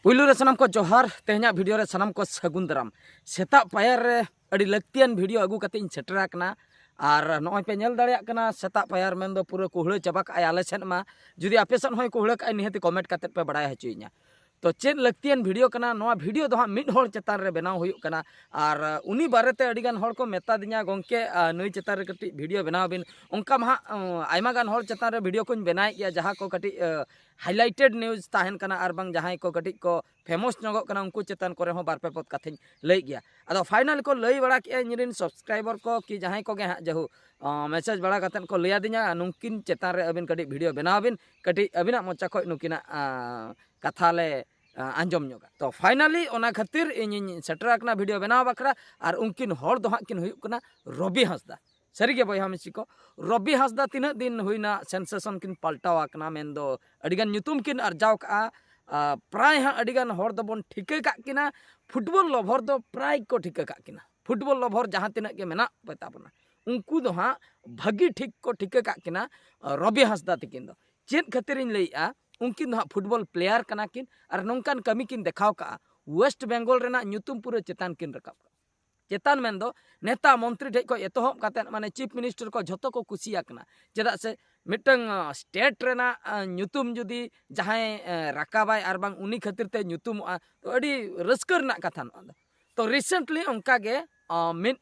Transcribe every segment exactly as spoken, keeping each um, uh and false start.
ᱯᱩᱭᱞᱩ ᱨᱮ ᱥᱟᱱᱟᱢ ᱠᱚ ᱡᱚᱦᱟᱨ᱾ ᱛᱮᱦᱮᱧᱟᱜ ᱵᱷᱤᱰᱤᱭᱳ ᱨᱮ ᱥᱟᱱᱟᱢ ᱠᱚ ᱥᱟᱹᱜᱩᱱ ᱫᱟᱨᱟᱢ᱾ ᱥᱮᱛᱟᱜ ᱯᱟᱭᱟᱨ ᱨᱮ ᱟᱹᱰᱤ ᱞᱟᱹᱠᱛᱤᱭᱟᱱ ᱵᱷᱤᱰᱤᱭᱳ ᱟᱹᱜᱩ ᱠᱟᱛᱮ ᱤᱧ ᱥᱮᱴᱮᱨ ᱟᱠᱟᱱᱟ᱾ ᱟᱨ ᱱᱚᱜᱼᱚᱭ ᱯᱮ ᱧᱮᱞ ᱫᱟᱲᱮᱭᱟᱜ ᱠᱟᱱᱟ, ᱥᱮᱛᱟᱜ ᱯᱟᱭᱟᱨ ᱢᱮᱱᱫᱚ ᱯᱩᱨᱟᱹ ᱠᱩᱦᱲᱟᱹ ᱪᱟᱵᱟ ᱠᱟᱜᱼᱟᱭ ᱟᱞᱮ ᱥᱮᱫ ᱢᱟ᱾ ᱡᱩᱫᱤ ᱟᱯᱮ ᱥᱮᱫ ᱦᱚᱸᱭ ᱠᱩᱦᱲᱟᱹ ᱠᱟᱜᱼᱟᱭ, ᱱᱤᱦᱟᱹᱛ ᱠᱚᱢᱮᱱᱴ ᱠᱟᱛᱮ ᱯᱮ ᱵᱟᱲᱟᱭ ᱦᱚᱪᱚᱭᱤᱧᱟ᱾ ᱛᱚ ᱪᱮᱫ ᱞᱟᱹᱠᱛᱤᱭᱟᱱ ᱵᱷᱤᱰᱤᱭᱳ ᱠᱟᱱᱟ? ᱱᱚᱣᱟ ᱵᱷᱤᱰᱤᱭᱳ ᱫᱚ ᱦᱟᱸᱜ ᱢᱤᱫ ᱦᱚᱲ ᱪᱮᱛᱟᱱ ᱨᱮ ᱵᱮᱱᱟᱣ ᱦᱩᱭᱩᱜ ᱠᱟᱱᱟ᱾ ᱟᱨ ᱩᱱᱤ ᱵᱟᱨᱮᱛᱮ ᱟᱹᱰᱤ ᱜᱟᱱ ᱦᱚᱲ ᱠᱚ ᱢᱮᱛᱟ ᱫᱤᱧᱟ, "ᱜᱚᱢᱠᱮ, ᱟᱨ ᱱᱩᱭ ᱪᱮᱛᱟᱱ ᱨᱮ ᱠᱟᱹᱴᱤᱡ ᱵᱷᱤᱰᱤᱭᱳ ᱵᱮᱱᱟᱣ ᱵᱤᱱ᱾" ᱚᱱᱠᱟ ᱢᱟ ᱦᱟᱸᱜ ᱟᱭᱢᱟ ᱜᱟᱱ ᱦᱚᱲ ᱪᱮᱛᱟᱱ ᱨᱮ ᱵᱷᱤᱰᱤᱭᱳ ᱠᱚᱧ ᱵᱮᱱᱟᱣᱮᱫ ᱜᱮᱭᱟ, ᱡᱟᱦᱟᱸ ᱠᱚ ᱠᱟᱹᱴᱤᱡ highlighted news ᱛᱟᱦᱮᱱ ᱠᱟᱱᱟ, ᱟᱨ ᱵᱟᱝ ᱡᱟᱦᱟᱸᱭ ᱠᱚ ᱠᱟᱹᱴᱤᱡ ᱠᱚ ᱯᱷᱮᱢᱚᱥ ᱧᱚᱜᱚᱜ ᱠᱟᱱᱟ, ᱩᱱᱠᱩ ᱪᱮᱛᱟᱱ ᱠᱚᱨᱮ ᱦᱚᱸ ᱵᱟᱨ ᱯᱮ ᱯᱚᱫ ᱠᱟᱛᱷᱟᱧ ᱞᱟᱹᱭ ᱜᱮᱭᱟ᱾ ᱟᱫᱚ ᱯᱷᱟᱭᱱᱟᱞ ᱠᱚ ᱞᱟᱹᱭ ᱵᱟᱲᱟ ᱠᱮᱜᱼᱟ ᱤᱧᱨᱮᱱ ᱥᱟᱵᱥᱠᱨᱟᱭᱵᱟᱨ ᱠᱚ, ᱠᱤ ᱡᱟᱦᱟᱸᱭ ᱠᱚᱜᱮ ᱦᱟᱸᱜ ᱡᱟᱦᱩ ᱢᱮᱥᱮᱡᱽ ᱵᱟᱲᱟ ᱠᱟᱛᱮᱫ ᱠᱚ ᱞᱟᱹᱭ ᱟᱹᱫᱤᱧᱟ, "ᱱᱩᱝᱠᱤᱱ ᱪᱮᱛᱟᱱ ᱨᱮ ᱟᱹᱵᱤᱱ ᱠᱟᱹᱴᱤᱡ ᱵᱷᱤᱰᱤᱭᱳ ᱵᱮᱱᱟᱣ ᱵᱤᱱ, ᱠᱟᱹᱴᱤᱡ ᱟᱹᱵᱤᱱᱟᱜ ᱢᱚᱪᱟ ᱠᱷᱚᱱ ᱱᱩᱠᱤᱱᱟᱜ ᱠᱟᱛᱷᱟ ᱞᱮ ᱟᱸᱡᱚᱢ ᱧᱚᱜᱟ᱾" ᱛᱚ ᱯᱷᱟᱭᱱᱟᱞᱤ ᱚᱱᱟ ᱠᱷᱟᱹᱛᱤᱨ ᱤᱧᱤᱧ ᱥᱮᱴᱮᱨ ᱟᱠᱟᱱᱟ ᱵᱷᱤᱰᱤᱭᱳ ᱵᱮᱱᱟᱣ ᱵᱟᱠᱷᱨᱟ᱾ ᱟᱨ ᱩᱱᱠᱤᱱ ᱦᱚᱲ ᱫᱚ ᱦᱟᱸᱜ ᱠᱤᱱ ᱦᱩᱭᱩᱜ ᱠᱟᱱᱟ ᱨᱚᱵᱤ ᱦᱟᱸᱥᱫᱟ᱾ ᱥᱟᱹᱨᱤᱜᱮ ᱵᱚᱭᱦᱟ ᱢᱤᱥᱤ ᱠᱚ, ᱨᱚᱵᱤ ᱦᱟᱸᱥᱫᱟ ᱛᱤᱱᱟᱹᱜ ᱫᱤᱱ ᱦᱩᱭᱱᱟ ᱥᱮᱱᱥᱮᱥᱚᱱ ᱠᱤᱱ ᱯᱟᱞᱴᱟᱣ ᱟᱠᱟᱱᱟ, ᱢᱮᱱᱫᱚ ᱟᱹᱰᱤᱜᱟᱱ ᱧᱩᱛᱩᱢ ᱠᱤᱱ ᱟᱨᱡᱟᱣ ᱠᱟᱜᱼᱟ᱾ ᱯᱨᱟᱭ ᱦᱟᱸᱜ ᱟᱹᱰᱤᱜᱟᱱ ᱦᱚᱲ ᱫᱚᱵᱚᱱ ᱴᱷᱤᱠᱟᱹ ᱠᱟᱜ ᱠᱤᱱᱟ, ᱯᱷᱩᱴᱵᱚᱞ ᱞᱚᱵᱷᱚᱨ ᱫᱚ ᱯᱨᱟᱭ ᱠᱚ ᱴᱷᱤᱠᱟᱹ ᱠᱟᱜ ᱠᱤᱱᱟ᱾ ᱯᱷᱩᱴᱵᱚᱞ ᱞᱚᱵᱷᱚᱨ ᱡᱟᱦᱟᱸ ᱛᱤᱱᱟᱹᱜ ᱜᱮ ᱢᱮᱱᱟᱜ ᱯᱮ ᱛᱟᱵᱚᱱᱟ, ᱩᱱᱠᱩ ᱫᱚ ᱦᱟᱸᱜ ᱵᱷᱟᱹᱜᱤ ᱴᱷᱤᱠ ᱠᱚ ᱴᱷᱤᱠᱟᱹ ᱠᱟᱜ ᱠᱤᱱᱟ ᱨᱚᱵᱤ ᱦᱟᱸᱥᱫᱟ ᱛᱤᱠᱤᱱ ᱫᱚ᱾ ᱪᱮᱫ ᱠᱷᱟᱹᱛᱤᱨᱤᱧ ᱞᱟᱹᱭᱮᱜᱼᱟ? ᱩᱱᱠᱤᱱ ᱫᱚ ᱦᱟᱸᱜ ᱯᱷᱩᱴᱵᱚᱞ ᱯᱞᱮᱭᱟᱨ ᱠᱟᱱᱟ ᱠᱤᱱ ᱟᱨ ᱱᱚᱝᱠᱟᱱ ᱠᱟᱹᱢᱤ ᱠᱤᱱ ᱫᱮᱠᱷᱟᱣ ᱠᱟᱜᱼᱟ, ᱳᱭᱮᱥᱴ ᱵᱮᱝᱜᱚᱞ ᱨᱮᱱᱟᱜ ᱧᱩᱛᱩᱢ ᱯᱩᱨᱟᱹ ᱪᱮᱛᱟᱱ ᱠᱤᱱ ᱨᱟᱠᱟᱵ ᱠᱟᱜᱼᱟ᱾ ᱪᱮᱛᱟᱱ ᱢᱮᱱᱫᱚ ᱱᱮᱛᱟ ᱢᱚᱱᱛᱨᱤ ᱴᱷᱮᱡ ᱠᱷᱚᱡ ᱮᱛᱚᱦᱚᱵ ᱠᱟᱛᱮᱫ, ᱢᱟᱱᱮ ᱪᱤᱯ ᱢᱤᱱᱤᱥᱴᱟᱨ ᱠᱚ ᱡᱷᱚᱛᱚ ᱠᱚ ᱠᱩᱥᱤᱭᱟᱠᱟᱱᱟ᱾ ᱪᱮᱫᱟᱜ ᱥᱮ ᱢᱤᱫᱴᱟᱝ ᱥᱴᱮᱴ ᱨᱮᱱᱟᱜ ᱧᱩᱛᱩᱢ ᱡᱩᱫᱤ ᱡᱟᱦᱟᱸᱭ ᱨᱟᱠᱟᱵᱟᱭ ᱟᱨ ᱵᱟᱝ ᱩᱱᱤ ᱠᱷᱟᱹᱛᱤᱨ ᱛᱮ ᱧᱩᱛᱩᱢᱚᱜᱼᱟ, ᱛᱚ ᱟᱹᱰᱤ ᱨᱟᱹᱥᱠᱟᱹ ᱨᱮᱱᱟᱜ ᱠᱟᱛᱷᱟ ᱱᱚᱣᱟ ᱫᱚ᱾ ᱛᱚ ᱨᱤᱥᱮᱱᱴᱞᱤ ᱚᱱᱠᱟ ᱜᱮ ᱢᱤᱫ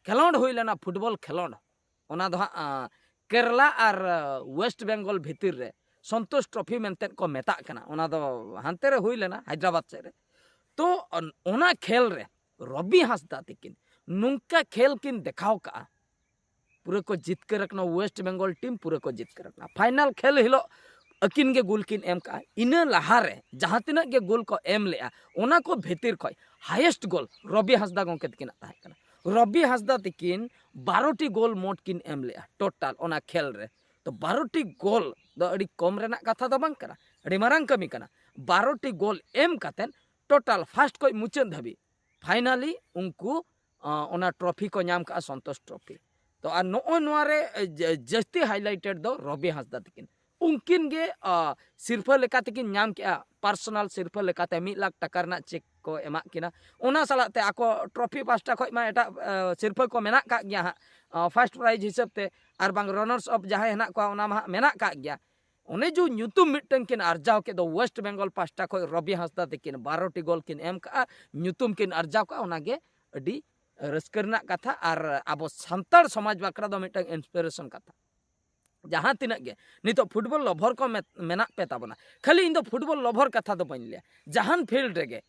ᱠᱷᱮᱞᱳᱸᱰ ᱦᱩᱭ ᱞᱮᱱᱟ, ᱯᱷᱩᱴᱵᱚᱞ ᱠᱷᱮᱞᱳᱸᱰ᱾ ᱚᱱᱟ ᱫᱚ ᱦᱟᱸᱜ ᱠᱮᱨᱞᱟ ᱟᱨ ᱳᱭᱮᱥᱴ ᱵᱮᱝᱜᱚᱞ ᱵᱷᱤᱛᱤᱨ ᱨᱮ ᱥᱚᱱᱛᱳᱥ ᱴᱨᱚᱯᱷᱤ ᱢᱮᱱᱛᱮ ᱠᱚ ᱢᱮᱛᱟᱜ ᱠᱟᱱᱟ᱾ ᱚᱱᱟ ᱫᱚ ᱦᱟᱱᱛᱮ ᱨᱮ ᱦᱩᱭ ᱞᱮᱱᱟ, ᱦᱟᱭᱫᱨᱟᱵᱟᱫᱽ ᱥᱮᱫ ᱨᱮ᱾ ᱛᱚ ᱚᱱᱟ ᱠᱷᱮᱞ ᱨᱮ ᱨᱚᱵᱤ ᱦᱟᱸᱥᱫᱟ ᱛᱤᱠᱤᱱ ᱱᱚᱝᱠᱟ ᱠᱷᱮᱞ ᱠᱤᱱ ᱫᱮᱠᱷᱟᱣ ᱠᱟᱜᱼᱟ, ᱯᱩᱨᱟᱹ ᱠᱚ ᱡᱤᱛᱠᱟᱹᱨ ᱟᱠᱟᱱᱟ᱾ ᱳᱭᱮᱥᱴ ᱵᱮᱝᱜᱚᱞ ᱴᱤᱢ ᱯᱩᱨᱟᱹ ᱠᱚ ᱡᱤᱛᱠᱟᱹᱨ ᱟᱠᱟᱱᱟ᱾ ᱯᱷᱟᱭᱱᱟᱞ ᱠᱷᱮᱞ ᱦᱤᱞᱳᱜ ᱟᱹᱠᱤᱱ ᱜᱮ ᱜᱳᱞ ᱠᱤᱱ ᱮᱢ ᱠᱟᱜᱼᱟ᱾ ᱤᱱᱟᱹ ᱞᱟᱦᱟᱨᱮ ᱡᱟᱦᱟᱸ ᱛᱤᱱᱟᱹᱜ ᱜᱮ ᱜᱳᱞ ᱠᱚ ᱮᱢ ᱞᱮᱜᱼᱟ, ᱚᱱᱟ ᱠᱚ ᱵᱷᱤᱛᱤᱨ ᱠᱷᱚᱡ ᱦᱟᱭᱮᱥᱴ ᱜᱳᱞ ᱨᱚᱵᱤ ᱦᱟᱸᱥᱫᱟ ᱜᱚᱢᱠᱮ ᱛᱤᱠᱤᱱᱟᱜ ᱛᱟᱦᱮᱸ ᱠᱟᱱᱟ᱾ ᱨᱚᱵᱤ ᱦᱟᱸᱥᱫᱟ ᱛᱤᱠᱤᱱ ᱵᱟᱨᱚᱴᱤ ᱜᱳᱞ ᱢᱳᱴ ᱠᱤᱱ ᱮᱢ ᱞᱮᱜᱼᱟ ᱴᱳᱴᱟᱞ ᱚᱱᱟ ᱠᱷᱮᱞ ᱨᱮ᱾ ᱛᱚ ᱵᱟᱨᱚᱴᱤ ᱜᱳᱞ ᱫᱚ ᱟᱹᱰᱤ ᱠᱚᱢ ᱨᱮᱱᱟᱜ ᱠᱟᱛᱷᱟ ᱫᱚ ᱵᱟᱝ ᱠᱟᱱᱟ, ᱟᱹᱰᱤ ᱢᱟᱨᱟᱝ ᱠᱟᱹᱢᱤ ᱠᱟᱱᱟ᱾ ᱵᱟᱨᱚᱴᱤ ᱜᱳᱞ ᱮᱢ ᱠᱟᱛᱮᱫ ᱴᱳᱴᱟᱞ ᱯᱷᱟᱥᱴ ᱠᱷᱚᱡ ᱢᱩᱪᱟᱹᱫ ᱫᱷᱟᱹᱵᱤᱡ ᱯᱷᱟᱭᱱᱟᱞᱤ ᱩᱱᱠᱩ ᱚᱱᱟ ᱴᱨᱚᱯᱷᱤ ᱠᱚ ᱧᱟᱢ ᱠᱟᱜᱼᱟ, ᱥᱚᱱᱛᱳᱥ ᱴᱨᱚᱯᱷᱤ᱾ ᱛᱚ ᱟᱨ ᱱᱚᱜᱼᱚᱭ ᱱᱚᱣᱟ ᱨᱮ ᱡᱟᱹᱥᱛᱤ ᱦᱟᱭᱞᱟᱭᱴᱮᱰ ᱫᱚ ᱨᱚᱵᱤ ᱦᱟᱸᱥᱫᱟ ᱛᱤᱠᱤᱱ᱾ ᱩᱱᱠᱤᱱ ᱜᱮ ᱥᱤᱨᱯᱷᱟᱹ ᱞᱮᱠᱟ ᱛᱮᱠᱤᱱ ᱧᱟᱢ ᱠᱮᱜᱼᱟ, ᱯᱟᱨᱥᱚᱱᱟᱞ ᱥᱤᱨᱯᱷᱟᱹ ᱞᱮᱠᱟᱛᱮ ᱢᱤᱫ ᱞᱟᱠᱷ ᱴᱟᱠᱟ ᱨᱮᱱᱟᱜ ᱪᱮᱠ ᱠᱚ ᱮᱢᱟᱜ ᱠᱤᱱᱟ᱾ ᱚᱱᱟ ᱥᱟᱞᱟᱜ ᱛᱮ ᱟᱠᱚ ᱴᱨᱚᱯᱷᱤ ᱯᱟᱦᱴᱟ ᱠᱷᱚᱱ ᱢᱟ ᱮᱴᱟᱜ ᱥᱤᱨᱯᱷᱟᱹ ᱠᱚ ᱢᱮᱱᱟᱜ ᱠᱟᱜ ᱜᱮᱭᱟ ᱦᱟᱸᱜ, ᱯᱷᱟᱥᱴ ᱯᱨᱟᱭᱤᱡᱽ ᱦᱤᱥᱟᱹᱵ ᱛᱮ, ᱟᱨ ᱵᱟᱝ ᱨᱟᱱᱟᱨᱥ ᱟᱯ ᱡᱟᱦᱟᱸᱭ ᱦᱮᱱᱟᱜ ᱠᱚᱣᱟ, ᱚᱱᱟ ᱢᱟ ᱦᱟᱸᱜ ᱢᱮᱱᱟᱜ ᱠᱟᱜ ᱜᱮᱭᱟ᱾ ᱚᱱᱮ ᱡᱮ ᱧᱩᱛᱩᱢ ᱢᱤᱫᱴᱟᱝ ᱠᱤᱱ ᱟᱨᱡᱟᱣ ᱠᱮᱫ ᱫᱚ ᱳᱭᱮᱥᱴ ᱵᱮᱝᱜᱚᱞ ᱯᱟᱦᱴᱟ ᱠᱷᱚᱱ, ᱨᱚᱵᱤ ᱦᱟᱸᱥᱫᱟ ᱛᱟᱹᱠᱤᱱ ᱵᱟᱨᱚ ᱴᱤ ᱜᱳᱞ ᱠᱤᱱ ᱮᱢ ᱠᱟᱜᱼᱟ, ᱧᱩᱛᱩᱢ ᱠᱤᱱ ᱟᱨᱡᱟᱣ ᱠᱟᱜᱼᱟ, ᱚᱱᱟᱜᱮ ᱟᱹᱰᱤ ᱨᱟᱹᱥᱠᱟᱹ ᱨᱮᱱᱟᱜ ᱠᱟᱛᱷᱟ ᱟᱨ ᱟᱵᱚ ᱥᱟᱱᱛᱟᱲ ᱥᱚᱢᱟᱡᱽ ᱵᱟᱠᱷᱨᱟ ᱫᱚ ᱢᱤᱫᱴᱟᱝ ᱤᱱᱥᱯᱤᱨᱮᱥᱚᱱ ᱠᱟᱛᱷᱟ᱾ ᱡᱟᱦᱟᱸ ᱛᱤᱱᱟᱹᱜ ᱜᱮ ᱱᱤᱛᱚᱜ ᱯᱷᱩᱴᱵᱚᱞ ᱞᱚᱵᱷᱚᱨ ᱠᱚ ᱢᱮᱱᱟᱜ ᱯᱮ ᱛᱟᱵᱚᱱᱟ, ᱠᱷᱟᱹᱞᱤ ᱤᱧ ᱫᱚ ᱯᱷᱩᱴᱵᱚᱞ ᱞᱚᱵᱷᱚᱨ ᱠᱟᱛᱷᱟ ᱫᱚ ᱵᱟᱹᱧ ᱞᱟᱹᱭᱟ, ᱡᱟᱦᱟᱱ ᱯᱷᱤᱞᱰ ᱨᱮᱜᱮ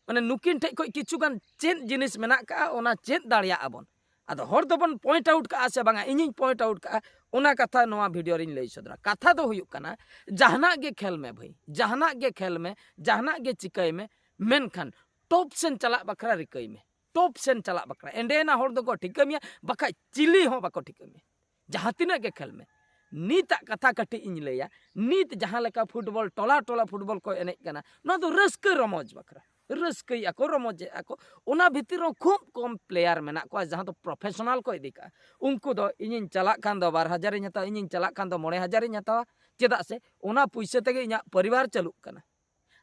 ᱢᱟᱱᱮ ᱱᱩᱠᱤᱱ ᱴᱷᱮᱡ ᱠᱷᱚᱡ ᱠᱤᱪᱷᱩ ᱜᱟᱱ ᱪᱮᱫ ᱡᱤᱱᱤᱥ ᱢᱮᱱᱟᱜ ᱠᱟᱜᱼᱟ, ᱚᱱᱟ ᱪᱮᱫ ᱫᱟᱲᱮᱭᱟᱜᱼᱟ ᱵᱚᱱ᱾ ᱟᱫᱚ ᱦᱚᱲ ᱫᱚᱵᱚᱱ ᱯᱚᱭᱮᱱᱴ ᱟᱣᱩᱴ ᱠᱟᱜᱼᱟ ᱥᱮ ᱵᱟᱝᱟ, ᱤᱧᱤᱧ ᱯᱚᱭᱮᱱᱴ ᱟᱣᱩᱴ ᱠᱟᱜᱼᱟ, ᱚᱱᱟ ᱠᱟᱛᱷᱟ ᱱᱚᱣᱟ ᱵᱷᱤᱰᱤᱭᱳ ᱨᱤᱧ ᱞᱟᱹᱭ ᱥᱚᱫᱚᱨᱟ᱾ ᱠᱟᱛᱷᱟ ᱫᱚ ᱦᱩᱭᱩᱜ ᱠᱟᱱᱟ, ᱡᱟᱦᱟᱱᱟᱜ ᱜᱮ ᱠᱷᱮᱞ ᱢᱮ ᱵᱷᱟᱹᱭ, ᱡᱟᱦᱟᱱᱟᱜ ᱜᱮ ᱠᱷᱮᱞ ᱢᱮ, ᱡᱟᱦᱟᱱᱟᱜ ᱜᱮ ᱪᱤᱠᱟᱹᱭ ᱢᱮ, ᱢᱮᱱᱠᱷᱟᱱ ᱴᱚᱯ ᱥᱮᱱ ᱪᱟᱞᱟᱜ ᱵᱟᱠᱷᱨᱟ ᱨᱤᱠᱟᱹᱭ ᱢᱮ, ᱴᱚᱯ ᱥᱮᱱ ᱪᱟᱞᱟᱜ ᱵᱟᱠᱷᱨᱟ᱾ ᱮᱸᱰᱮᱱᱟ ᱦᱚᱲ ᱫᱚᱠᱚ ᱴᱷᱤᱠᱟᱹ ᱢᱮᱭᱟ, ᱵᱟᱠᱷᱟᱡ ᱪᱤᱞᱤ ᱦᱚᱸ ᱵᱟᱠᱚ ᱴᱷᱤᱠᱟᱹ ᱢᱮᱭᱟ᱾ ᱡᱟᱦᱟᱸ ᱛᱤᱱᱟᱹᱜ ᱜᱮ ᱠᱷᱮᱞ ᱢᱮ, ᱱᱤᱛᱟᱜ ᱠᱟᱛᱷᱟ ᱠᱟᱹᱴᱤᱡ ᱤᱧ ᱞᱟᱹᱭᱟ, ᱱᱤᱛ ᱡᱟᱦᱟᱸ ᱞᱮᱠᱟ ᱯᱷᱩᱴᱵᱚᱞ, ᱴᱚᱞᱟ ᱴᱚᱞᱟ ᱯᱷᱩᱴᱵᱚᱞ ᱠᱚ ᱮᱱᱮᱡ ᱠᱟᱱᱟ, ᱱᱚᱣᱟ ᱫᱚ ᱨᱟᱹᱥᱠᱟᱹ ᱨᱚᱢᱚᱡᱽ ᱵᱟᱠᱷᱨᱟ, ᱨᱟᱹᱥᱠᱟᱹᱭᱮᱫᱼᱟ ᱠᱚ, ᱨᱚᱢᱚᱡᱮᱫᱼᱟ ᱠᱚ᱾ ᱚᱱᱟ ᱵᱷᱤᱛᱤᱨ ᱨᱮᱦᱚᱸ ᱠᱷᱩᱵ ᱠᱚᱢ ᱯᱞᱮᱭᱟᱨ ᱢᱮᱱᱟᱜ ᱠᱚᱣᱟ ᱡᱟᱦᱟᱸ ᱫᱚ ᱯᱨᱚᱯᱷᱮᱥᱚᱱᱟᱞ ᱠᱚ ᱤᱫᱤ ᱠᱟᱜᱼᱟ᱾ ᱩᱱᱠᱩ ᱫᱚ ᱤᱧᱤᱧ ᱪᱟᱞᱟᱜ ᱠᱷᱟᱱ ᱫᱚ ᱵᱟᱨ ᱦᱟᱡᱟᱨᱤᱧ ᱦᱟᱛᱟᱣᱟ, ᱤᱧᱤᱧ ᱪᱟᱞᱟᱜ ᱠᱷᱟᱱ ᱫᱚ ᱢᱚᱬᱮ ᱦᱟᱡᱟᱨᱤᱧ ᱦᱟᱛᱟᱣᱟ, ᱪᱮᱫᱟᱜ ᱥᱮ ᱚᱱᱟ ᱯᱩᱭᱥᱟᱹ ᱛᱮᱜᱮ ᱤᱧᱟᱹᱜ ᱯᱚᱨᱤᱵᱟᱨ ᱪᱟᱹᱞᱩᱜ ᱠᱟᱱᱟ᱾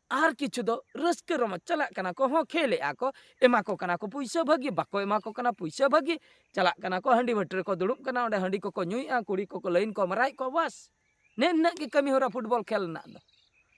ᱟᱨ ᱠᱤᱪᱷᱩ ᱫᱚ ᱨᱟᱹᱥᱠᱟᱹ ᱨᱚᱢᱚᱡᱽ ᱪᱟᱞᱟᱜ ᱠᱟᱱᱟ ᱠᱚ, ᱦᱚᱸ ᱠᱷᱮᱞᱮᱜᱼᱟ ᱠᱚ, ᱮᱢᱟ ᱠᱚ ᱠᱟᱱᱟ ᱠᱚ ᱯᱩᱭᱥᱟᱹ ᱵᱷᱟᱹᱜᱤ, ᱵᱟᱠᱚ ᱮᱢᱟ ᱠᱚ ᱠᱟᱱᱟ ᱯᱩᱭᱥᱟᱹ ᱵᱷᱟᱹᱜᱤ, ᱪᱟᱞᱟᱜ ᱠᱟᱱᱟ ᱠᱚ ᱦᱟᱺᱰᱤ ᱵᱷᱟᱹᱴᱤ ᱨᱮᱠᱚ ᱫᱩᱲᱩᱵ ᱠᱟᱱᱟ, ᱚᱸᱰᱮ ᱦᱟᱺᱰᱤ ᱠᱚᱠᱚ ᱧᱩᱭᱮᱜᱼᱟ, ᱠᱩᱲᱤ ᱠᱚᱠᱚ ᱞᱟᱹᱭᱤᱱ ᱠᱚ ᱢᱟᱨᱟᱣᱮᱫ ᱠᱚᱣᱟ, ᱵᱟᱥ᱾ ᱱᱮ ᱱᱤᱱᱟᱹᱜ ᱜᱮ ᱠᱟᱹᱢᱤ ᱦᱚᱨᱟ ᱯᱷᱩᱴᱵᱚᱞ ᱠᱷᱮᱞ ᱨᱮᱱᱟᱜ ᱫᱚ᱾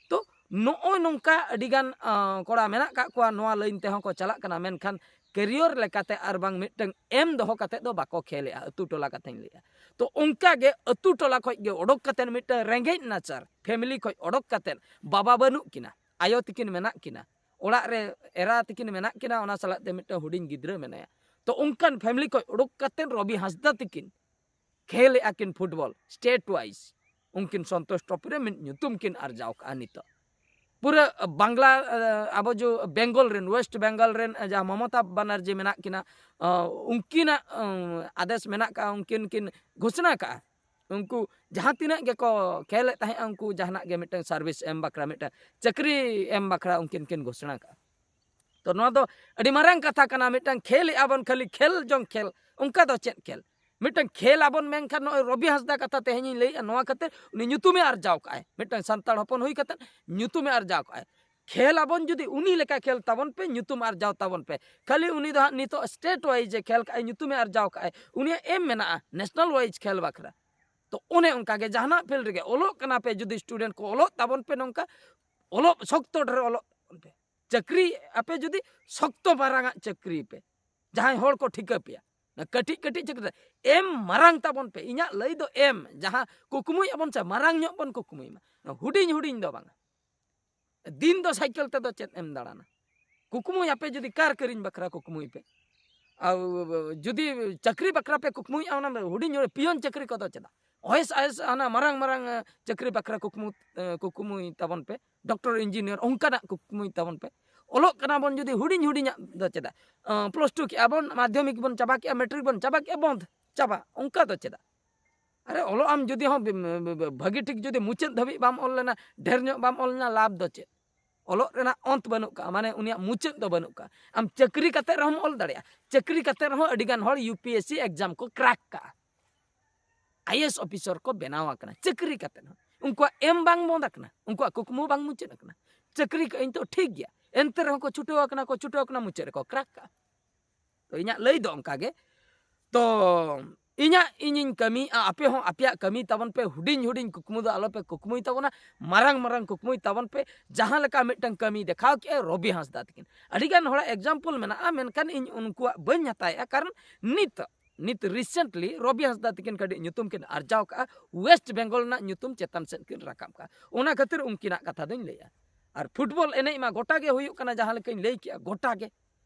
ᱛᱚ ᱱᱚᱜᱼᱚᱭ ᱱᱚᱝᱠᱟ ᱟᱹᱰᱤᱜᱟᱱ ᱟᱸ, ᱠᱚᱲᱟ ᱢᱮᱱᱟᱜ ᱠᱟᱜ ᱠᱚᱣᱟ, ᱱᱚᱣᱟ ᱞᱟᱹᱭᱤᱱ ᱛᱮᱦᱚᱸ ᱠᱚ ᱪᱟᱞᱟᱜ ᱠᱟᱱᱟ, ᱢᱮᱱᱠᱷᱟᱱ ᱠᱮᱨᱤᱭᱚᱨ ᱞᱮᱠᱟᱛᱮ ᱟᱨ ᱵᱟᱝ ᱢᱤᱫᱴᱟᱝ ᱮᱢ ᱫᱚᱦᱚ ᱠᱟᱛᱮ ᱫᱚ ᱵᱟᱠᱚ ᱠᱷᱮᱞᱮᱜᱼᱟ, ᱟᱹᱛᱩ ᱴᱚᱞᱟ ᱠᱟᱛᱷᱟᱧ ᱞᱟᱹᱭᱮᱜᱼᱟ᱾ ᱛᱚ ᱚᱱᱠᱟ ᱜᱮ ᱟᱹᱛᱩ ᱴᱚᱞᱟ ᱠᱷᱚᱡ ᱜᱮ ᱚᱰᱚᱠ ᱠᱟᱛᱮ ᱢᱤᱫᱴᱟᱝ ᱨᱮᱸᱜᱮᱡ ᱱᱟᱪᱟᱨ ᱯᱷᱮᱢᱤᱞᱤ ᱠᱷᱚᱡ ᱚᱰᱚᱠ ᱠᱟᱛᱮ, ᱵᱟᱵᱟ ᱵᱟᱹᱱᱩᱜ ᱠᱤᱱᱟ, ᱟᱭᱳ ᱛᱤᱠᱤᱱ ᱢᱮᱱᱟᱜ ᱠᱤᱱᱟ, ᱚᱲᱟᱜ ᱨᱮ ᱮᱨᱟ ᱛᱤᱠᱤᱱ ᱢᱮᱱᱟᱜ ᱠᱤᱱᱟ, ᱚᱱᱟ ᱥᱟᱞᱟᱜ ᱛᱮ ᱢᱤᱫᱴᱟᱝ ᱦᱩᱰᱤᱧ ᱜᱤᱫᱽᱨᱟᱹ ᱢᱮᱱᱟᱭᱟ᱾ ᱛᱚ ᱚᱱᱠᱟᱱ ᱯᱷᱮᱢᱤᱞᱤ ᱠᱷᱚᱡ ᱩᱰᱩᱠ ᱠᱟᱛᱮ ᱨᱚᱵᱤ ᱦᱟᱸᱥᱫᱟ ᱛᱤᱠᱤᱱ ᱠᱷᱮᱞᱮᱜᱼᱟ ᱠᱤᱱ ᱯᱷᱩᱴᱵᱚᱞ ᱥᱴᱮᱴ ᱣᱟᱭᱤᱡ᱾ ᱩᱱᱠᱤᱱ ᱥᱚᱱᱛᱳᱥ ᱴᱨᱚᱯᱷᱤ ᱨᱮ ᱢᱤᱫ ᱧᱩᱛᱩᱢ ᱠᱤᱱ ᱟᱨᱡᱟᱣ ᱠᱟᱜᱼᱟ ᱱᱤᱛᱚᱜ᱾ ᱯᱩᱨᱟᱹ ᱵᱟᱝᱞᱟ, ᱟᱵᱚ ᱡᱚ ᱵᱮᱝᱜᱚᱞ ᱨᱮᱱ, ᱣᱮᱥᱴ ᱵᱮᱝᱜᱚᱞ ᱨᱮᱱ ᱡᱟᱦᱟᱸ ᱢᱚᱢᱚᱛᱟ ᱵᱟᱱᱟᱨᱡᱤ ᱢᱮᱱᱟᱜ ᱠᱤᱱᱟ, ᱩᱱᱠᱤᱱᱟᱜ ᱟᱫᱮᱥ ᱢᱮᱱᱟᱜ ᱠᱟᱜᱼᱟ, ᱩᱱᱠᱤᱱ ᱠᱤᱱ ᱜᱷᱳᱥᱱᱟ ᱠᱟᱜᱼᱟ᱾ ᱩᱱᱠᱩ ᱡᱟᱦᱟᱸ ᱛᱤᱱᱟᱹᱜ ᱜᱮᱠᱚ ᱠᱷᱮᱞᱮᱫ ᱛᱟᱦᱮᱸᱜᱼᱟ, ᱩᱱᱠᱩ ᱡᱟᱦᱟᱱᱟᱜ ᱜᱮ ᱢᱤᱫᱴᱟᱝ ᱥᱟᱨᱵᱷᱤᱥ ᱮᱢ ᱵᱟᱠᱷᱨᱟ, ᱢᱤᱫᱴᱟᱝ ᱪᱟᱹᱠᱨᱤ ᱮᱢ ᱵᱟᱠᱷᱨᱟ ᱩᱱᱠᱤᱱ ᱠᱤᱱ ᱜᱷᱳᱥᱱᱟ ᱠᱟᱜᱼᱟ᱾ ᱛᱚ ᱱᱚᱣᱟ ᱫᱚ ᱟᱹᱰᱤ ᱢᱟᱨᱟᱝ ᱠᱟᱛᱷᱟ ᱠᱟᱱᱟ, ᱢᱤᱫᱴᱟᱝ ᱠᱷᱮᱞᱮᱜᱼᱟ ᱵᱚᱱ, ᱠᱷᱟᱹᱞᱤ ᱠᱷᱮᱞ ᱡᱚᱝ ᱠᱷᱮᱞ, ᱚᱱᱠᱟ ᱫᱚ ᱪᱮᱫ ᱠᱷᱮᱞ? ᱢᱤᱫᱴᱟᱝ ᱠᱷᱮᱞ ᱟᱵᱚᱱ ᱢᱮᱱᱠᱷᱟᱱ ᱱᱚᱜᱼᱚᱭ ᱨᱚᱵᱤ ᱦᱟᱸᱥᱫᱟ ᱠᱟᱛᱷᱟ ᱛᱮᱦᱮᱧ ᱤᱧ ᱞᱟᱹᱭᱮᱜᱼᱟ, ᱱᱚᱣᱟ ᱠᱷᱟᱹᱛᱤᱨ ᱩᱱᱤ ᱧᱩᱛᱩᱢᱮ ᱟᱨᱡᱟᱣ ᱠᱟᱜᱼᱟᱭ᱾ ᱢᱤᱫᱴᱟᱝ ᱥᱟᱱᱛᱟᱲ ᱦᱚᱯᱚᱱ ᱦᱩᱭ ᱠᱟᱛᱮ ᱧᱩᱛᱩᱢᱮ ᱟᱨᱡᱟᱣ ᱠᱟᱜᱼᱟᱭ᱾ ᱠᱷᱮᱞ ᱟᱵᱚᱱ ᱡᱩᱫᱤ ᱩᱱᱤ ᱞᱮᱠᱟ ᱠᱷᱮᱞ ᱛᱟᱵᱚᱱ ᱯᱮ, ᱧᱩᱛᱩᱢ ᱟᱨᱡᱟᱣ ᱛᱟᱵᱚᱱ ᱯᱮ᱾ ᱠᱷᱟᱹᱞᱤ ᱩᱱᱤ ᱫᱚ ᱦᱟᱸᱜ ᱱᱤᱛᱚᱜ state wise ᱮ ᱠᱷᱮᱞ ᱠᱟᱜᱼᱟᱭ, ᱧᱩᱛᱩᱢᱮ ᱟᱨᱡᱟᱣ ᱠᱟᱜᱼᱟᱭ, ᱩᱱᱤᱭᱟᱜ ᱮᱢ ᱢᱮᱱᱟᱜᱼᱟ national wise ᱠᱷᱮᱞ ᱵᱟᱠᱷᱨᱟ᱾ ᱛᱚ ᱚᱱᱮ ᱚᱱᱠᱟ ᱜᱮ ᱡᱟᱦᱟᱱᱟᱜ field ᱨᱮᱜᱮ ᱚᱞᱚᱜ ᱠᱟᱱᱟ ᱯᱮ, ᱡᱩᱫᱤ student ᱠᱚ ᱚᱞᱚᱜ ᱛᱟᱵᱚᱱ ᱯᱮ ᱱᱚᱝᱠᱟ, ᱚᱞᱚᱜ ᱥᱚᱠᱛᱚ ᱰᱷᱮᱨ ᱚᱞᱚᱜ ᱛᱟᱵᱚᱱ ᱯᱮ᱾ ᱪᱟᱹᱠᱨᱤ ᱟᱯᱮ ᱡᱩᱫᱤ ᱥᱚᱠᱛᱚ ᱢᱟᱨᱟᱝᱟᱜ ᱪᱟᱹᱠᱨᱤ ᱯᱮ, ᱡᱟᱦᱟᱸᱭ ᱦᱚᱲ ᱠᱚ ᱴᱷᱤᱠᱟᱹ ᱯᱮᱭᱟ, ᱚᱱᱟ ᱠᱟᱹᱴᱤᱡ ᱠᱟᱹᱴᱤᱡ ᱪᱟᱹᱠᱨᱤ ᱨᱮ ᱮᱢ ᱢᱟᱨᱟᱝ ᱛᱟᱵᱚᱱ ᱯᱮ᱾ ᱤᱧᱟᱹᱜ ᱞᱟᱹᱭ ᱫᱚ ᱮᱢ, ᱡᱟᱦᱟᱸ ᱠᱩᱠᱢᱩᱭ ᱟᱵᱚᱱ ᱥᱮ ᱢᱟᱨᱟᱝ ᱧᱚᱜ ᱵᱚᱱ ᱠᱩᱠᱢᱩᱭ ᱢᱟ, ᱦᱩᱰᱤᱧ ᱦᱩᱰᱤᱧ ᱫᱚ ᱵᱟᱝᱟ᱾ ᱫᱤᱱ ᱫᱚ ᱥᱟᱭᱠᱮᱞ ᱛᱮᱫᱚ ᱪᱮᱫ ᱮᱢ ᱫᱟᱬᱟᱱᱟ? ᱠᱩᱠᱢᱩᱭ ᱟᱯᱮ ᱡᱩᱫᱤ ᱠᱟᱨ ᱠᱤᱨᱤᱧ ᱵᱟᱠᱷᱨᱟ ᱠᱩᱠᱢᱩᱭ ᱯᱮ, ᱟᱨ ᱡᱩᱫᱤ ᱪᱟᱹᱠᱨᱤ ᱵᱟᱠᱷᱨᱟ ᱯᱮ ᱠᱩᱠᱢᱩᱭᱮᱫᱼᱟ, ᱚᱱᱟ ᱦᱩᱰᱤᱧ ᱦᱩᱰᱤᱧ ᱯᱤᱭᱚᱱ ᱪᱟᱹᱠᱨᱤ ᱠᱚᱫᱚ ᱪᱮᱫᱟᱜ? ᱚᱭᱮᱥ ᱟᱭᱮᱥ ᱦᱟᱱᱟ ᱢᱟᱨᱟᱝ ᱢᱟᱨᱟᱝ ᱪᱟᱹᱠᱨᱤ ᱵᱟᱠᱷᱨᱟ ᱠᱩᱠᱢᱩ ᱠᱩᱠᱢᱩᱭ ᱛᱟᱵᱚᱱ ᱯᱮ, ᱰᱚᱠᱴᱚᱨ ᱤᱧᱡᱤᱱᱤᱭᱟᱨ ᱚᱱᱠᱟᱱᱟᱜ ᱠᱩᱠᱢᱩᱭ ᱛᱟᱵᱚᱱ ᱯᱮ᱾ ᱚᱞᱚᱜ ᱠᱟᱱᱟ ᱵᱚᱱ ᱡᱩᱫᱤ ᱦᱩᱰᱤᱧ ᱦᱩᱰᱤᱧᱟᱜ ᱫᱚ ᱪᱮᱫᱟᱜ? ᱯᱞᱟᱥ ᱴᱩ ᱠᱮᱜᱼᱟ ᱵᱚᱱ, ᱢᱟᱫᱽᱫᱷᱚᱢᱤᱠ ᱵᱚᱱ ᱪᱟᱵᱟ ᱠᱮᱜᱼᱟ, ᱢᱮᱴᱨᱤᱠ ᱵᱚᱱ ᱪᱟᱵᱟ ᱠᱮᱜᱼᱟ, ᱵᱚᱱᱫᱷ ᱪᱟᱵᱟ, ᱚᱱᱠᱟ ᱫᱚ ᱪᱮᱫᱟᱜ? ᱟᱨᱮ ᱚᱞᱚᱜ ᱟᱢ ᱡᱩᱫᱤ ᱦᱚᱸ ᱵᱷᱟᱹᱜᱤ ᱴᱷᱤᱠ ᱡᱩᱫᱤ ᱢᱩᱪᱟᱹᱫ ᱫᱷᱟᱹᱵᱤᱡ ᱵᱟᱢ ᱚᱞ ᱞᱮᱱᱟ, ᱰᱷᱮᱨ ᱧᱚᱜ ᱵᱟᱢ ᱚᱞ ᱞᱮᱱᱟ, ᱞᱟᱵᱷ ᱫᱚ ᱪᱮᱫ? ᱚᱞᱚᱜ ᱨᱮᱱᱟᱜ ᱚᱱᱛ ᱵᱟᱹᱱᱩᱜ ᱠᱟᱜᱼᱟ, ᱢᱟᱱᱮ ᱩᱱᱤᱭᱟᱜ ᱢᱩᱪᱟᱹᱫ ᱫᱚ ᱵᱟᱹᱱᱩᱜ ᱠᱟᱜᱼᱟ᱾ ᱟᱢ ᱪᱟᱹᱠᱨᱤ ᱠᱟᱛᱮ ᱨᱮᱦᱚᱸᱢ ᱚᱞ ᱫᱟᱲᱮᱭᱟᱜᱼᱟ᱾ ᱪᱟᱹᱠᱨᱤ ᱠᱟᱛᱮ ᱨᱮᱦᱚᱸ ᱟᱹᱰᱤ ᱜᱟᱱ ᱦᱚᱲ U P S C exam ᱠᱚ ᱠᱨᱟᱠ ᱠᱟᱜᱼᱟ, ᱟᱭ ᱮ ᱮᱥ ᱚᱯᱷᱤᱥᱟᱨ ᱠᱚ ᱵᱮᱱᱟᱣ ᱟᱠᱟᱱᱟ ᱪᱟᱹᱠᱨᱤ ᱠᱟᱛᱮ ᱦᱚᱸ᱾ ᱩᱱᱠᱩᱣᱟᱜ ᱮᱢ ᱵᱟᱝ ᱵᱚᱱᱫ ᱟᱠᱟᱱᱟ, ᱩᱱᱠᱩᱣᱟᱜ ᱠᱩᱠᱢᱩ ᱵᱟᱝ ᱢᱩᱪᱟᱹᱫ ᱟᱠᱟᱱᱟ᱾ ᱪᱟᱹᱠᱨᱤ ᱠᱟᱜ ᱟᱹᱧ ᱛᱚ ᱴᱷᱤᱠ ᱜᱮᱭᱟ, ᱮᱱᱛᱮ ᱨᱮᱦᱚᱸ ᱠᱚ ᱪᱷᱩᱴᱟᱹᱣ ᱟᱠᱟᱱᱟ, ᱠᱚ ᱪᱷᱩᱴᱟᱹᱣ ᱟᱠᱟᱱᱟ, ᱢᱩᱪᱟᱹᱫ ᱨᱮᱠᱚ ᱠᱨᱟᱠ ᱠᱟᱜᱼᱟ᱾ ᱛᱚ ᱤᱧᱟᱹᱜ ᱞᱟᱹᱭ ᱫᱚ ᱚᱱᱠᱟ ᱜᱮ᱾ ᱛᱚ ᱤᱧᱟᱹᱜ ᱤᱧᱤᱧ ᱠᱟᱹᱢᱤᱭᱮᱫᱼᱟ, ᱟᱯᱮ ᱦᱚᱸ ᱟᱯᱮᱭᱟᱜ ᱠᱟᱹᱢᱤ ᱛᱟᱵᱚᱱ ᱯᱮ᱾ ᱦᱩᱰᱤᱧ ᱦᱩᱰᱤᱧ ᱠᱩᱠᱢᱩ ᱫᱚ ᱟᱞᱚ ᱯᱮ ᱠᱩᱠᱢᱩᱭ ᱛᱟᱵᱚᱱᱟ, ᱢᱟᱨᱟᱝ ᱢᱟᱨᱟᱝ ᱠᱩᱠᱢᱩᱭ ᱛᱟᱵᱚᱱ ᱯᱮ᱾ ᱡᱟᱦᱟᱸ ᱞᱮᱠᱟ ᱢᱤᱫᱴᱟᱝ ᱠᱟᱹᱢᱤ ᱫᱮᱠᱷᱟᱣ ᱠᱮᱜᱼᱟᱭ ᱨᱚᱵᱤ ᱦᱟᱸᱥᱫᱟ ᱛᱟᱹᱠᱤᱱ, ᱟᱹᱰᱤ ᱜᱟᱱ ᱦᱚᱲᱟᱜ ᱮᱠᱡᱟᱢᱯᱚᱞ ᱢᱮᱱᱟᱜᱼᱟ, ᱢᱮᱱᱠᱷᱟᱱ ᱤᱧ ᱩᱱᱠᱩᱣᱟᱜ ᱵᱟᱹᱧ ᱦᱟᱛᱟᱣᱮᱫᱼᱟ᱾ ᱠᱟᱨᱚᱱ ᱱᱤᱛ ᱱᱤᱛ ᱨᱤᱥᱮᱱᱴᱞᱤ ᱨᱚᱵᱤ ᱦᱟᱸᱥᱫᱟ ᱛᱟᱹᱠᱤᱱ ᱠᱟᱹᱴᱤᱡ ᱧᱩᱛᱩᱢ ᱠᱤᱱ ᱟᱨᱡᱟᱣ ᱠᱟᱜᱼᱟ, ᱳᱭᱮᱥᱴ ᱵᱮᱝᱜᱚᱞ ᱨᱮᱱᱟᱜ ᱧᱩᱛᱩᱢ ᱪᱮᱛᱟᱱ ᱥᱮᱫ ᱠᱤᱱ ᱨᱟᱠᱟᱵ ᱠᱟᱜᱼᱟ᱾ ᱚᱱᱟ ᱠᱷᱟᱹᱛᱤᱨ ᱩᱱᱠᱤᱱᱟᱜ ᱠᱟᱛᱷᱟ ᱫᱚᱧ ᱞᱟᱹᱭᱟ᱾ ᱟᱨ ᱯᱷᱩᱴᱵᱚᱞ ᱮᱱᱮᱡ ᱢᱟ ᱜᱚᱴᱟ ᱜᱮ ᱦᱩᱭᱩᱜ ᱠᱟᱱᱟ, ᱡᱟᱦᱟᱸ ᱞᱮᱠᱟᱧ ᱞᱟᱹᱭ ᱠᱮᱜᱼᱟ, ᱜᱚᱴᱟ ᱜᱮ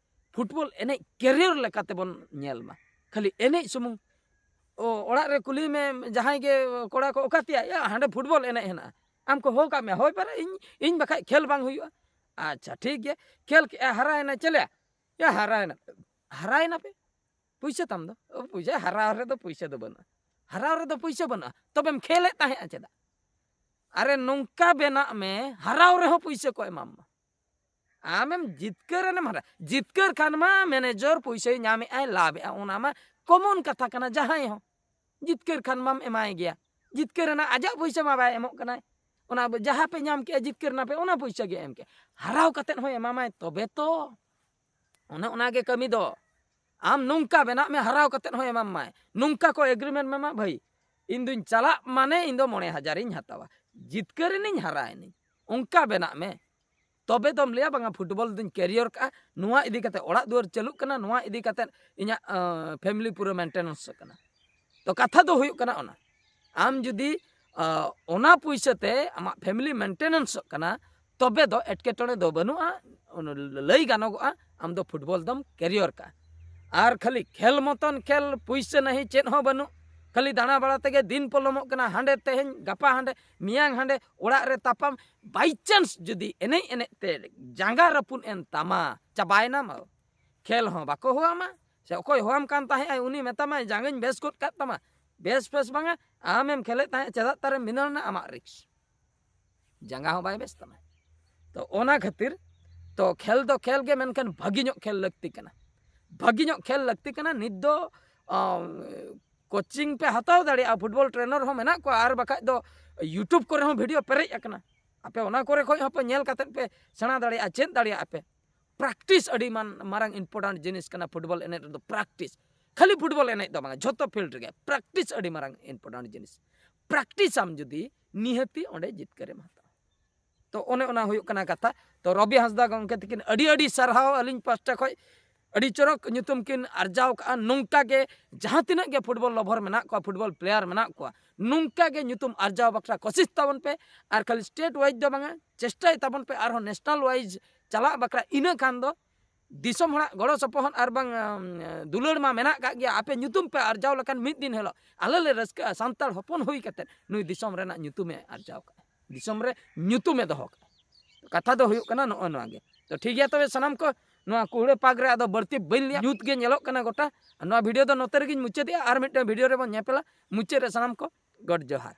ᱯᱷᱩᱴᱵᱚᱞ ᱮᱱᱮᱡ ᱠᱮᱨᱤᱭᱟᱨ ᱞᱮᱠᱟᱛᱮ ᱵᱚᱱ ᱧᱮᱞ ᱢᱟ᱾ ᱠᱷᱟᱹᱞᱤ ᱮᱱᱮᱡ ᱥᱩᱢᱩᱝ, ᱚ, ᱚᱲᱟᱜ ᱨᱮ ᱠᱩᱞᱤ ᱢᱮ ᱡᱟᱦᱟᱸᱭ ᱜᱮ ᱠᱚᱲᱟ ᱠᱚ, "ᱚᱠᱟ ᱛᱮᱭᱟ?" "ᱭᱟ, ᱦᱟᱸᱰᱮ ᱯᱷᱩᱴᱵᱚᱞ ᱮᱱᱮᱡ ᱦᱮᱱᱟᱜᱼᱟ᱾" "ᱟᱢ ᱠᱚ ᱦᱚᱦᱚ ᱠᱟᱜ ᱢᱮᱭᱟ?" "ᱦᱳᱭ ᱯᱟᱨᱮ, ᱤᱧ, ᱤᱧ ᱵᱟᱠᱷᱟᱡ ᱠᱷᱮᱞ ᱵᱟᱝ ᱦᱩᱭᱩᱜᱼᱟ᱾" "ᱟᱪᱪᱷᱟ, ᱴᱷᱤᱠ ᱜᱮᱭᱟ, ᱠᱷᱮᱞ ᱠᱮᱜᱼᱟ, ᱦᱟᱨᱟᱭᱮᱱᱟ, ᱪᱮᱞᱮᱭᱟ?" "ᱭᱟ, ᱦᱟᱨᱟᱭᱮᱱᱟ᱾" "ᱦᱟᱨᱟᱭᱮᱱᱟ ᱯᱮ? ᱯᱩᱭᱥᱟᱹ ᱛᱟᱢ ᱫᱚ?" "ᱚ, ᱯᱩᱭᱥᱟᱹ, ᱦᱟᱨᱟᱣ ᱨᱮᱫᱚ ᱯᱩᱭᱥᱟᱹ ᱫᱚ ᱵᱟᱹᱱᱩᱜᱼᱟ᱾" "ᱦᱟᱨᱟᱣ ᱨᱮᱫᱚ ᱯᱩᱭᱥᱟᱹ ᱵᱟᱹᱱᱩᱜᱼᱟ, ᱛᱚᱵᱮᱢ ᱠᱷᱮᱞᱮᱫ ᱛᱟᱦᱮᱸᱜᱼᱟ ᱪᱮᱫᱟᱜ?" ᱟᱨᱮ, ᱱᱚᱝᱠᱟ ᱵᱮᱱᱟᱜ ᱢᱮ, ᱦᱟᱨᱟᱣ ᱨᱮᱦᱚᱸ ᱯᱩᱭᱥᱟᱹ ᱠᱚ ᱮᱢᱟᱢ ᱢᱟ᱾ ᱟᱢᱮᱢ ᱡᱤᱛᱠᱟᱹᱨ ᱮᱱᱮᱢ ᱦᱟᱨᱟ, ᱡᱤᱛᱠᱟᱹᱨ ᱠᱷᱟᱱ ᱢᱟ ᱢᱮᱱᱮᱡᱚᱨ ᱯᱩᱭᱥᱟᱹᱭ ᱧᱟᱢᱮᱜᱼᱟᱭ, ᱞᱟᱵᱷᱮᱜᱼᱟ, ᱚᱱᱟ ᱢᱟ ᱠᱚᱢᱚᱱ ᱠᱟᱛᱷᱟ ᱠᱟᱱᱟ, ᱡᱟᱦᱟᱸᱭ ᱦᱚᱸ ᱡᱤᱛᱠᱟᱹᱨ ᱠᱷᱟᱱ ᱢᱟᱢ ᱮᱢᱟᱭ ᱜᱮᱭᱟ᱾ ᱡᱤᱛᱠᱟᱹᱨ ᱨᱮᱱᱟᱜ ᱟᱡᱟᱜ ᱯᱚᱭᱥᱟ ᱢᱟ ᱵᱟᱭ ᱮᱢᱚᱜ ᱠᱟᱱᱟᱭ, ᱚᱱᱟ ᱡᱟᱦᱟᱸ ᱯᱮ ᱧᱟᱢ ᱠᱮᱜᱼᱟ ᱡᱤᱛᱠᱟᱹᱨ ᱨᱮᱱᱟᱜ ᱯᱮ, ᱚᱱᱟ ᱯᱚᱭᱥᱟ ᱜᱮ ᱮᱢ ᱠᱮᱜᱼᱟ᱾ ᱦᱟᱨᱟᱣ ᱠᱟᱛᱮᱫ ᱦᱚᱸ ᱮᱢᱟᱢᱟᱭ ᱛᱚᱵᱮ ᱛᱚ᱾ ᱚᱱᱮ ᱚᱱᱟ ᱜᱮ ᱠᱟᱹᱢᱤ ᱫᱚ᱾ ᱟᱢ ᱱᱚᱝᱠᱟ ᱵᱮᱱᱟᱜ ᱢᱮ, ᱦᱟᱨᱟᱣ ᱠᱟᱛᱮᱫ ᱦᱚᱸ ᱮᱢᱟᱢ ᱢᱟᱭ, ᱱᱚᱝᱠᱟ ᱠᱚ ᱮᱜᱽᱨᱤᱢᱮᱱᱴ ᱢᱮ ᱢᱟ, ᱵᱷᱟᱹᱭ ᱤᱧ ᱫᱩᱧ ᱪᱟᱞᱟᱜ ᱢᱟᱱᱮ ᱤᱧ ᱫᱚ ᱢᱚᱬᱮ ᱦᱟᱡᱟᱨᱤᱧ ᱦᱟᱛᱟᱣᱟ, ᱡᱤᱛᱠᱟᱹᱨ ᱮᱱᱤᱧ ᱦᱟᱨᱟᱭᱮᱱᱤᱧ, ᱚᱱᱠᱟ ᱵᱮᱱᱟᱜ ᱢᱮ᱾ ᱛᱚᱵᱮ ᱫᱚᱢ ᱞᱟᱹᱭᱟ ᱵᱟᱝᱟ ᱯᱷᱩᱴᱵᱚᱞ ᱫᱚᱧ ᱠᱮᱨᱤᱭᱚᱨ ᱠᱟᱜᱼᱟ, ᱱᱚᱣᱟ ᱤᱫᱤ ᱠᱟᱛᱮ ᱚᱲᱟᱜ ᱫᱩᱣᱟᱹᱨ ᱪᱟᱹᱞᱩᱜ ᱠᱟᱱᱟ, ᱱᱚᱣᱟ ᱤᱫᱤ ᱠᱟᱛᱮ ᱤᱧᱟᱹᱜ ᱯᱷᱮᱢᱤᱞᱤ ᱯᱩᱨᱟᱹ ᱢᱮᱱᱴᱮᱱᱮᱱᱥᱚᱜ ᱠᱟᱱᱟ᱾ ᱛᱚ ᱠᱟᱛᱷᱟ ᱫᱚ ᱦᱩᱭᱩᱜ ᱠᱟᱱᱟ ᱚᱱᱟ, ᱟᱢ ᱡᱩᱫᱤ ᱟᱸ, ᱚᱱᱟ ᱯᱩᱭᱥᱟᱹ ᱛᱮ ᱟᱢᱟᱜ ᱯᱷᱮᱢᱤᱞᱤ ᱢᱮᱱᱴᱮᱱᱮᱱᱥᱚᱜ ᱠᱟᱱᱟ, ᱛᱚᱵᱮ ᱫᱚ ᱮᱴᱠᱮᱴᱚᱬᱮ ᱫᱚ ᱵᱟᱹᱱᱩᱜᱼᱟ, ᱚᱱᱟ ᱞᱟᱹᱭ ᱜᱟᱱᱚᱜᱚᱜᱼᱟ ᱟᱢ ᱫᱚ ᱯᱷᱩᱴᱵᱚᱞ ᱫᱚᱢ ᱠᱮᱨᱤᱭᱚᱨ ᱠᱟᱜᱼᱟ᱾ ᱟᱨ ᱠᱷᱟᱹᱞᱤ ᱠᱷᱮᱞ ᱢᱚᱛᱚᱱ ᱠᱷᱮᱞ, ᱯᱩᱭᱥᱟᱹ ᱱᱟᱹᱦᱤ ᱪᱮᱫ ᱦᱚᱸ ᱵᱟᱹᱱᱩᱜ, ᱠᱷᱟᱹᱞᱤ ᱫᱟᱬᱟ ᱵᱟᱲᱟ ᱛᱮᱜᱮ ᱫᱤᱱ ᱯᱚᱞᱚᱢᱚᱜ ᱠᱟᱱᱟ, ᱦᱟᱸᱰᱮ ᱛᱮᱦᱮᱧ ᱜᱟᱯᱟ ᱦᱟᱸᱰᱮ ᱢᱮᱭᱟᱝ ᱦᱟᱸᱰᱮ ᱚᱲᱟᱜ ᱨᱮ ᱛᱟᱯᱟᱢ᱾ ᱵᱟᱭ ᱪᱟᱱᱥ ᱡᱩᱫᱤ ᱮᱱᱮᱡ ᱮᱱᱮᱡ ᱛᱮ ᱡᱟᱸᱜᱟ ᱨᱟᱹᱯᱩᱫ ᱮᱱ ᱛᱟᱢᱟ, ᱪᱟᱵᱟᱭᱮᱱᱟᱢ, ᱠᱷᱮᱞ ᱦᱚᱸ ᱵᱟᱠᱚ ᱦᱚᱦᱚᱣᱟᱢᱟ, ᱥᱮ ᱚᱠᱚᱭ ᱦᱚᱦᱚᱣᱟᱢ ᱠᱟᱱ ᱛᱟᱦᱮᱸᱜ ᱟᱭ ᱩᱱᱤ ᱢᱮᱛᱟᱢᱟᱭ ᱡᱟᱸᱜᱟᱧ ᱵᱮᱥ ᱜᱚᱫ ᱠᱟᱜ ᱛᱟᱢᱟ, ᱵᱮᱥ ᱵᱮᱥ ᱵᱟᱝᱟ, ᱟᱢᱮᱢ ᱠᱷᱮᱞᱮᱫ ᱛᱟᱦᱮᱸᱫ ᱪᱮᱫᱟᱜ ᱛᱟᱨᱮᱢ ᱵᱷᱤᱸᱫᱟᱹᱲ ᱮᱱᱟ, ᱟᱢᱟᱜ ᱨᱤᱠᱥ, ᱡᱟᱸᱜᱟ ᱦᱚᱸ ᱵᱟᱭ ᱵᱮᱥ ᱛᱟᱢᱟ᱾ ᱛᱚ ᱚᱱᱟ ᱠᱷᱟᱹᱛᱤᱨ ᱛᱚ ᱠᱷᱮᱞ ᱫᱚ ᱠᱷᱮᱞ ᱜᱮ, ᱢᱮᱱᱠᱷᱟᱱ ᱵᱷᱟᱹᱜᱤ ᱧᱚᱜ ᱠᱷᱮᱞ ᱞᱟᱹᱠᱛᱤ ᱠᱟᱱᱟ᱾ ᱵᱷᱟᱹᱜᱤ ᱧᱚᱜ ᱠᱷᱮᱞ ᱞᱟᱹᱠᱛᱤ ᱠᱟᱱᱟ᱾ ᱱᱤᱛ ᱫᱚ ᱠᱳᱪᱤᱝ ᱯᱮ ᱦᱟᱛᱟᱣ ᱫᱟᱲᱮᱭᱟᱜᱼᱟ, ᱯᱷᱩᱴᱵᱚᱞ ᱴᱨᱮᱱᱟᱨ ᱦᱚᱸ ᱢᱮᱱᱟᱜ ᱠᱚᱣᱟ, ᱟᱨ ᱵᱟᱠᱷᱟᱡ ᱫᱚ ᱭᱩᱴᱩᱵᱽ ᱠᱚᱨᱮ ᱦᱚᱸ ᱵᱷᱤᱰᱤᱭᱳ ᱯᱮᱨᱮᱡ ᱟᱠᱟᱱᱟ, ᱟᱯᱮ ᱚᱱᱟ ᱠᱚᱨᱮ ᱠᱷᱚᱡ ᱦᱚᱸᱯᱮ ᱧᱮᱞ ᱠᱟᱛᱮᱫ ᱯᱮ ᱥᱮᱬᱟ ᱫᱟᱲᱮᱭᱟᱜᱼᱟ, ᱪᱮᱫ ᱫᱟᱲᱮᱭᱟᱜᱼᱟ ᱯᱮ᱾ ᱯᱨᱮᱠᱴᱤᱥ ᱟᱹᱰᱤ ᱢᱟᱨᱟᱝ ᱤᱢᱯᱚᱨᱴᱮᱱᱴ ᱡᱤᱱᱤᱥ ᱠᱟᱱᱟ ᱯᱷᱩᱴᱵᱚᱞ ᱮᱱᱮᱡ ᱨᱮᱫᱚ, ᱯᱨᱮᱠᱴᱤᱥ᱾ ᱠᱷᱟᱹᱞᱤ ᱯᱷᱩᱴᱵᱚᱞ ᱮᱱᱮᱡ ᱫᱚ ᱵᱟᱝᱟ, ᱡᱷᱚᱛᱚ ᱯᱷᱤᱞᱰ ᱨᱮᱜᱮ ᱯᱨᱮᱠᱴᱤᱥ ᱟᱹᱰᱤ ᱢᱟᱨᱟᱝ ᱤᱢᱯᱚᱨᱴᱮᱱᱴ ᱡᱤᱱᱤᱥ᱾ ᱯᱨᱮᱠᱴᱤᱥ ᱟᱢ ᱡᱩᱫᱤ, ᱱᱤᱦᱟᱹᱛᱤ ᱚᱸᱰᱮ ᱡᱤᱛᱠᱟᱹᱨᱮᱢ ᱦᱟᱛᱟᱣᱟ᱾ ᱛᱚ ᱚᱱᱮ ᱚᱱᱟ ᱦᱩᱭᱩᱜ ᱠᱟᱱᱟ ᱠᱟᱛᱷᱟ᱾ ᱛᱚ ᱨᱚᱵᱤ ᱦᱟᱸᱥᱫᱟ ᱜᱚᱢᱠᱮ ᱛᱤᱠᱤᱱ ᱟᱹᱰᱤ ᱟᱹᱰᱤ ᱥᱟᱨᱦᱟᱣ ᱟᱹᱞᱤᱧ ᱯᱟᱥᱴᱟ ᱠᱷᱚᱡ᱾ ᱟᱹᱰᱤ ᱪᱚᱨᱚᱠ ᱧᱩᱛᱩᱢ ᱠᱤᱱ ᱟᱨᱡᱟᱣ ᱠᱟᱜᱼᱟ᱾ ᱱᱚᱝᱠᱟ ᱜᱮ ᱡᱟᱦᱟᱸ ᱛᱤᱱᱟᱹᱜ ᱜᱮ ᱯᱷᱩᱴᱵᱚᱞ ᱞᱚᱵᱷᱚᱨ ᱢᱮᱱᱟᱜ ᱠᱚᱣᱟ, ᱯᱷᱩᱴᱵᱚᱞ ᱯᱞᱮᱭᱟᱨ ᱢᱮᱱᱟᱜ ᱠᱚᱣᱟ, ᱱᱚᱝᱠᱟ ᱜᱮ ᱧᱩᱛᱩᱢ ᱟᱨᱡᱟᱣ ᱵᱟᱠᱷᱨᱟ ᱠᱳᱥᱤᱥ ᱛᱟᱵᱚᱱ ᱯᱮ᱾ ᱟᱨ ᱠᱷᱟᱹᱞᱤ ᱥᱴᱮᱴ ᱣᱟᱭᱤᱡᱽ ᱫᱚ ᱵᱟᱝᱟ, ᱪᱮᱥᱴᱟᱭ ᱛᱟᱵᱚᱱ ᱯᱮ ᱟᱨᱦᱚᱸ ᱱᱮᱥᱱᱟᱞ ᱣᱟᱭᱤᱡᱽ ᱪᱟᱞᱟᱜ ᱵᱟᱠᱷᱨᱟ᱾ ᱤᱱᱟᱹ ᱠᱷᱟᱱ ᱫᱚ ᱫᱤᱥᱚᱢ ᱦᱚᱲᱟᱜ ᱜᱚᱲᱚ ᱥᱚᱯᱚᱦᱚᱫ ᱟᱨ ᱵᱟᱝ ᱟᱢ, ᱫᱩᱞᱟᱹᱲ ᱢᱟ ᱢᱮᱱᱟᱜ ᱠᱟᱜ ᱜᱮᱭᱟ᱾ ᱟᱯᱮ ᱧᱩᱛᱩᱢ ᱯᱮ ᱟᱨᱡᱟᱣ ᱞᱮᱠᱷᱟᱱ ᱢᱤᱫ ᱫᱤᱱ ᱦᱤᱞᱳᱜ ᱟᱞᱮ ᱞᱮ ᱨᱟᱹᱥᱠᱟᱹᱜᱼᱟ, ᱥᱟᱱᱛᱟᱲ ᱦᱚᱯᱚᱱ ᱦᱩᱭ ᱠᱟᱛᱮ ᱱᱩᱭ ᱫᱤᱥᱚᱢ ᱨᱮᱱᱟᱜ ᱧᱩᱛᱩᱢᱮ ᱟᱨᱡᱟᱣ ᱠᱟᱜᱼᱟ, ᱫᱤᱥᱚᱢ ᱨᱮ ᱧᱩᱛᱩᱢᱮ ᱫᱚᱦᱚ ᱠᱟᱜᱼᱟ᱾ ᱠᱟᱛᱷᱟ ᱫᱚ ᱦᱩᱭᱩᱜ ᱠᱟᱱᱟ ᱱᱚᱜᱼᱚ ᱱᱚᱣᱟ ᱜᱮ᱾ ᱛᱚ ᱴᱷᱤᱠ ᱜᱮᱭᱟ, ᱛᱚᱵᱮ ᱥᱟᱱᱟᱢ ᱠᱚ ᱱᱚᱣᱟ ᱠᱩᱦᱲᱟᱹ ᱯᱟᱠ ᱨᱮ ᱟᱫᱚ ᱵᱟᱹᱲᱛᱤ ᱵᱟᱹᱧ ᱞᱟᱹᱭᱟ, ᱧᱩᱛ ᱜᱮ ᱧᱮᱞᱚᱜ ᱠᱟᱱᱟ ᱜᱚᱴᱟ᱾ ᱟᱨ ᱱᱚᱣᱟ ᱵᱷᱤᱰᱤᱭᱳ ᱫᱚ ᱱᱚᱛᱮ ᱨᱮᱜᱮᱧ ᱢᱩᱪᱟᱹᱫᱮᱜᱼᱟ, ᱟᱨ ᱢᱤᱫᱴᱟᱝ ᱵᱷᱤᱰᱤᱭᱳ ᱨᱮᱵᱚᱱ ᱧᱮᱯᱮᱞᱟ᱾ ᱢᱩᱪᱟᱹᱫ ᱨᱮ ᱥᱟᱱᱟᱢ ᱠᱚ ᱜᱚᱰ ᱡᱚᱦᱟᱨ᱾